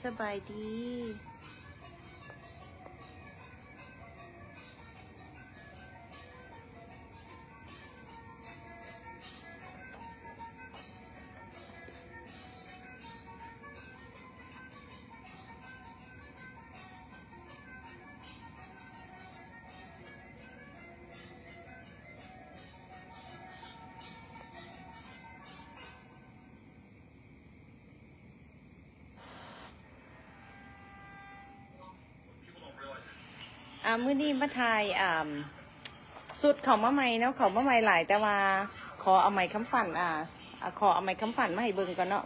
ສະບາຍດີ. ອ່າ ມື້ນີ້ມາຖ່າຍ ອ່າ ຊຸດເຂົ້າມາໃໝ່ເນາະ, ເຂົ້າມາໃໝ່ຫຼາຍ ແຕ່ວ່າຂໍເອົາໄໝຄຳຝັນ ອ່າ ອ່າ ຂໍເອົາໄມຄຳຝັນມາໃຫ້ເບິ່ງກ່ອນເນາະ.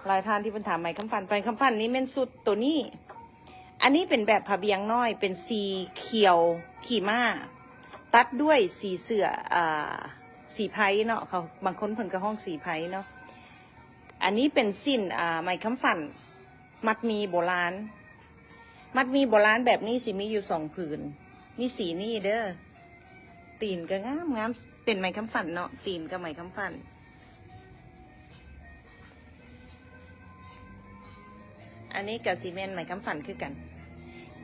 ຫຼາຍທ່ານທີ່ເພິ່ນຖາມໄມຄຳຝັນ, ໄມຄຳຝັນນີ້ແມ່ນຊຸດໂຕນີ້. ອັນນີ້ເປັນແບບຜ້າບ່ຽງນ້ອຍ ເປັນສີຂຽວຂີ່ມ້າ ຕັດດ້ວຍສີເສື້ອ ອ່າ ສີໄພເນາະ, ເຂົາ ບາງຄົນເພິ່ນກໍຮ້ອງສີໄພເນາະ. ອັນນີ້ເປັນສິ້ນ ອ່າ ໄມຄຳຝັນ ມັດໝີ່ໂບລານ. ມັດໝີ່ໂບລານແບບນີ້ຊິມີຢູ່ສອງຜືນ, ມີສີນີ້ເດີ. ຕີນກໍງາມໆ ເປັນໄມຄຳຝັນເນາະ, ຕີນກໍໄມຄຳຝັນ. ອັນນີ້ກໍຊິແມ່ນໄມຄຳຝັນຄືກັນ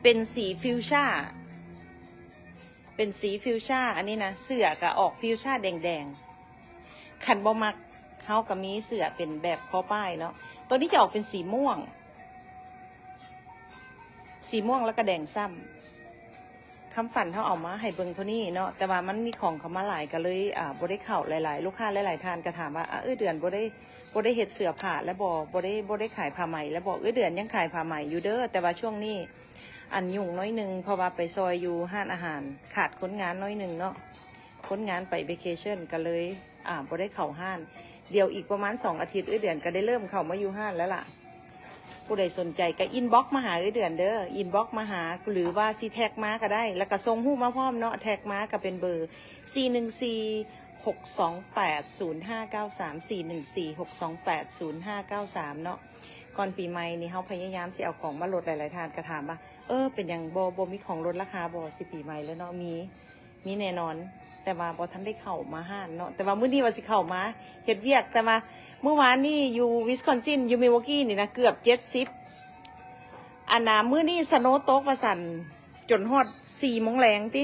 ເປັນສີຟິວຊາ ເປັນສີຟິວຊາ. ອັນນີ້ນະ ເສື້ອກໍອອກຟິວຊາແດງໆ. ຄັນບໍ່ມັກ ເຮົາກໍມີເສື້ອເປັນແບບຄໍປ້າຍເນາະ. ໂຕນີ້ຈະອອກເປັນສີມ່ວງ ສີມ່ວງແລ້ວກໍແດງຊ້ຳ. ຄຳຝັນເຮົາເອົາມາໃຫ້ເບິ່ງເທົ່ານີ້ເນາະ, ແຕ່ວ່າມັນມີຂອງເຂົ້າມາຫຼາຍ ກໍເລີຍ ອ່າ ບໍ່ໄດ້ເຂົ້າຫຼາຍໆ. ລູກຄ້າຫຼາຍໆທ່ານກໍຖາມວ່າ ອາ ເອື້ອຍເດືອນບໍ່ໄດ້ ບໍ່ໄດ້ເຮັດເສື້ອຜ້າແລ້ວບໍ່? ບໍ່ໄດ້ ບໍ່ໄດ້ຂາຍຜ້າໄໝແລ້ວບໍ່? ເອື້ອຍເດືອນຍັງຂາຍຜ້າໄໝຢູ່ເດີ, ແຕ່ວ່າຊ່ວງນີ້ ອັນ ຫຍຸ້ງໜ້ອຍໜຶ່ງ ເພາະວ່າໄປຊ່ອຍຢູ່ຮ້ານອາຫານ ຂາດຄົນງານໜ້ອຍໜຶ່ງເນາະ, ຄົນງານໄປເວເຄເຊິນ ກໍເລີຍ ອ່າ ບໍ່ໄດ້ເຂົ້າຮ້ານ. ດຽວອີກປະມານສອງອາທິດ ເອື້ອຍເດືອນກໍໄດ້ເລີ່ມເຂົ້າມາຢູ່ຮ້ານແລ້ວລະ. ຜູ້ໃດສົນໃຈກໍອິນບັອກມາຫາເອື້ອຍເດືອນເດີ, ອິນບັອກມາຫາ ຫຼືວ່າຊິແທັກມາກໍໄດ້ ແລ້ວກໍສົ່ງຮູບມາພ້ອມເນາະ. ແທັກມາກໍເປັນເບີ ສີ່ໜຶ່ງສີ່ ຫົກສອງແປດ ສູນຫ້າເກົ້າສາມ ສີ່ໜຶ່ງສີ່ ຫົກສອງແປດ ສູນຫ້າເກົ້າສາມເນາະ. ກ່ອນປີໃໝ່ນີ້ ເຮົາພະຍາຍາມຊິເອົາຂອງມາລົດ. ຫຼາຍໆທ່ານກໍຖາມວ່າ ເອີ ເປັນຫຍັງບໍ່ ບໍ່ມີຂອງລົດລາຄາບໍ່? ຊິປີໃໝ່ແລ້ວເນາະ, ມີ ມີແນ່ນອນ, ແຕ່ວ່າບໍ່ທັນໄດ້ເຂົ້າມາຮ້ານເນາະ. ແຕ່ວ່າມື້ນີ້ວ່າຊິເຂົ້າມາເຮັດວຽກ, ແຕ່ວ່າມື້ວານນີ້ຢູ່ວິສຄອນຊິນ ຢູ່ມິວວອກກີ່ນີ້ນະ ເກືອບເຈັດສິບ ອັນນະ ມື້ນີ້ສະໂນຕົກວ່າຊັ້ນ ຈົນຮອດສີ່ໂມງແລງຕິ,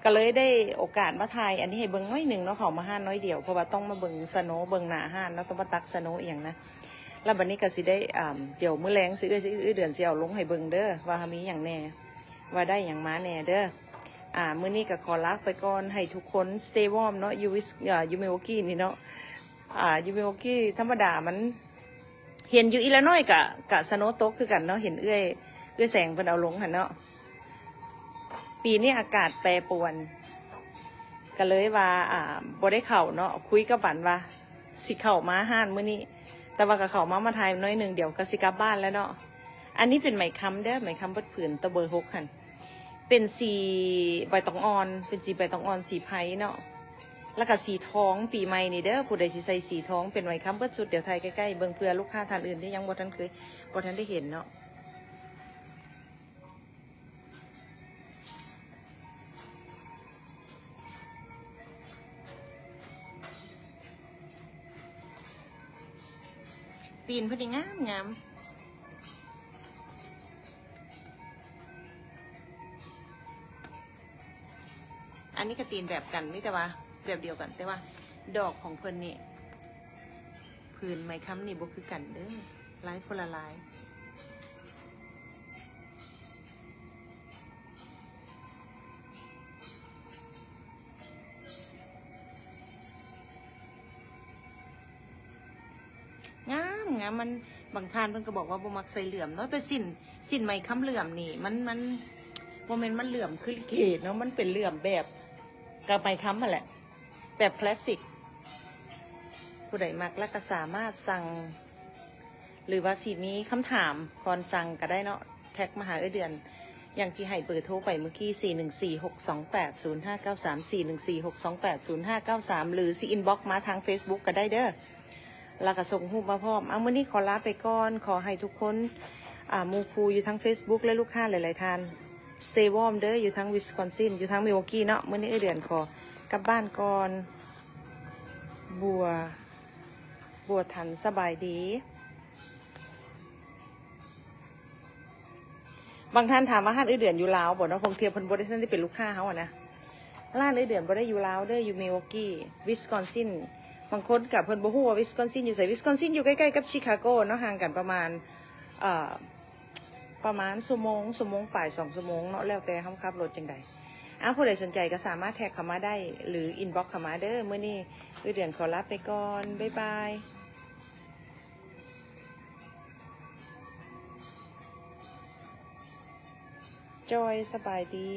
ກໍເລີຍໄດ້ໂອກາດມາຖ່າຍອັນນີ້ໃຫ້ເບິ່ງໜ້ອຍໜຶ່ງເນາະ. ເຂົ້າມາຮ້ານໜ້ອຍດຽວ ເພາະວ່າຕ້ອງມາເບິ່ງສະໂນ ເບິ່ງໜ້າຮ້ານເນາະ, ຕ້ອງມາຕັກສະໂນອີ່ຫຍັງນະ. ແລ້ວບັດນີ້ກໍຊິໄດ້ ອ່າ ດຽວມື້ແລງຊິ ເອື້ອຍ ເອື້ອຍເດືອນຊິເອົາລົງໃຫ້ເບິ່ງເດີ ວ່າເຮົາມີຫຍັງແດ່ ວ່າໄດ້ຫຍັງມາແດ່ເດີ. ອ່າ ມື້ນີ້ກໍຂໍລາໄປກ່ອນ, ໃຫ້ທຸກຄົນ stay warm ເນາະ ຢູ່ວິສ ອ່າ ຢູ່ມິວວອກກີ່ນີ້ເນາະ. ອ່າ ຢູ່ມິວວອກກີ່ທຳມະດາມັນ ເຫັນຢູ່ອີລານ້ອຍກະ ກະສະໂນຕົກຄືກັນເນາະ, ເຫັນເອື້ອຍ ເອື້ອຍແສງເພິ່ນເອົາລົງຫັ້ນເນາະ. ປີນີ້ອາກາດແປປວນ ກະເລີຍວ່າ ອ່າ ບໍ່ໄດ້ເຂົ້າເນາະ, ຄຸຍກັບຫວັນວ່າຊິເຂົ້າມາຮ້ານມື້ນີ້, ແຕ່ວ່າກະເຂົ້າມາ ມາຖ່າຍໜ້ອຍໜຶ່ງ ດຽວກະຊິກັບບ້ານແລ້ວເນາະ. ອັນນີ້ເປັນໄໝຄຳເດີ, ໄໝຄຳເບິດຜືນ ໂຕເບີຫົກຫັ້ນ. ເປັນສີໃບຕອງອ່ອນ ເປັນສີໃບຕອງອ່ອນ ສີໄພເນາະ, ແລ້ວກະສີທອງປີໃໝ່ນີ້ເດີ. ຜູ້ໃດຊິໃສ່ສີທອງ ເປັນໄວຄຳເບິດຊຸດ. ດຽວຖ່າຍໃກ້ໆເບິ່ງ ເພື່ອລູກຄ້າທ່ານອື່ນທີ່ຍັງບໍ່ທັນເຄີຍ ບໍ່ທັນໄດ້ເຫັນເນາະ. ຕີນເພິ່ນນີ້ງາມໆ. ອັນນີ້ກະຕີນແບບກັນ ມີແຕ່ວ່າແບບດຽວກັນ, ແຕ່ວ່າດອກຂອງເພິ່ນນີ້ ຜືນໄໝຄຳນີ້ບໍ່ຄືກັນເດີ, ລາຍຄົນລະລາຍ. ງາມ ງາມ. ມັນ ບາງທ່ານເພິ່ນກໍບອກວ່າບໍ່ມັກໃສ່ເຫຼື້ອມເນາະ, ແຕ່ສິ້ນ ສິ້ນໄໝຄຳເຫຼື້ອມນີ້ ມັນ ມັນ ບໍ່ແມ່ນມັນເຫຼື້ອມຄືລິເກດເນາະ, ມັນເປັນເຫຼື້ອມແບບ ກັບໄໝຄຳຫັ້ນແຫຼະ ແບບຄລາສສິກ. ຜູ້ໃດມັກລະກະສາມາດສັ່ງ ຫຼືວ່າຊິມີຄຳຖາມກ່ອນສັ່ງກະໄດ້ເນາະ, ແທັກມາຫາເອື້ອຍເດືອນ ຢ່າງທີ່ໃຫ້ເບີໂທໄປມື້ກີ້ ສີ່ໜຶ່ງສີ່ ຫົກສອງແປດ ສູນຫ້າເກົ້າສາມ ສີ່ໜຶ່ງສີ່ ຫົກສອງແປດ ສູນຫ້າເກົ້າສາມ ຫຼືຊິອິນບັອກມາທາງເຟສບຸກກະໄດ້ເດີ, ລະກະສົ່ງຮູບມາພ້ອມ. ເອົາ ມື້ນີ້ຂໍລາໄປກ່ອນ, ຂໍໃຫ້ທຸກຄົນ ອ່າ ໝູ່ຄູ່ຢູ່ທາງເຟສບຸກ ແລະ ລູກຄ້າຫຼາຍໆທ່ານ stay warm ເດີ, ຢູ່ທາງວິສຄອນຊິນ ຢູ່ທາງມິວວອກກີ່ເນາະ. ມື້ນີ້ເອື້ອຍເດືອນຂໍກັບບ້ານກ່ອນ. ບົວ ບົວທັນ ສະບາຍດີ. ບາງທ່ານຖາມວ່າ ຮ້ານເອື້ອຍເດືອນຢູ່ລາວບໍ່ເນາະ? ເພາະເທື່ອເພິ່ນບໍ່ໄດ້ ທັນໄດ້ເປັນລູກຄ້າເຮົາຫັ້ນນະ. ຮ້ານເອື້ອຍເດືອນບໍ່ໄດ້ຢູ່ລາວເດີ ຢູ່ມິວວອກກີ້ ວິສຄອນຊິນ. ບາງຄົນກໍເພິ່ນບໍ່ຮູ້ວ່າວິສຄອນຊິນຢູ່ໃສ. ວິສຄອນຊິນຢູ່ໃກ້ໆກັບຊິຄາໂກເນາະ ຫ່າງກັນປະມານ ເອີ ປະມານຊົ່ວໂມງ ຊົ່ວໂມງປາຍ ສອງຊົ່ວໂມງເນາະ ແລ້ວແຕ່ເຮົາຂັບລົດຈັ່ງໃດ. ອ້າວ ຜູ້ໃດສົນໃຈກໍສາມາດແທັກເຂົ້າມາໄດ້ ຫຼື ອິນບັອກເຂົ້າມາເດີ. ມື້ນີ້ເອື້ອຍເດືອນຂໍລາໄປກ່ອນ ບາຍບາຍ. ຈອຍ ສະບາຍດີ.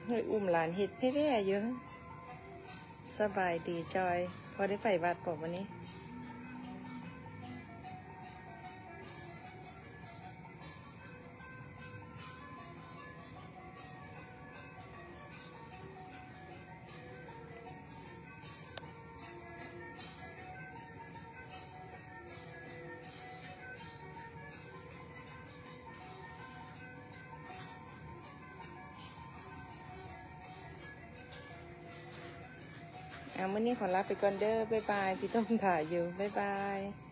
ເຮີ້ຍ ອຸ້ມຫຼານເຮັດແທ້ໆຢູ່. ສະບາຍດີຈອຍ. ບໍ່ໄດ້ໄປວັດບໍ່ມື້ນີ້? ອ່າ ມື້ນີ້ຂໍລາໄປກ່ອນເດີ. ບາຍບາຍ. ພີ່ຕ້ອງຖ້າຢູ່. ບາຍບາຍ.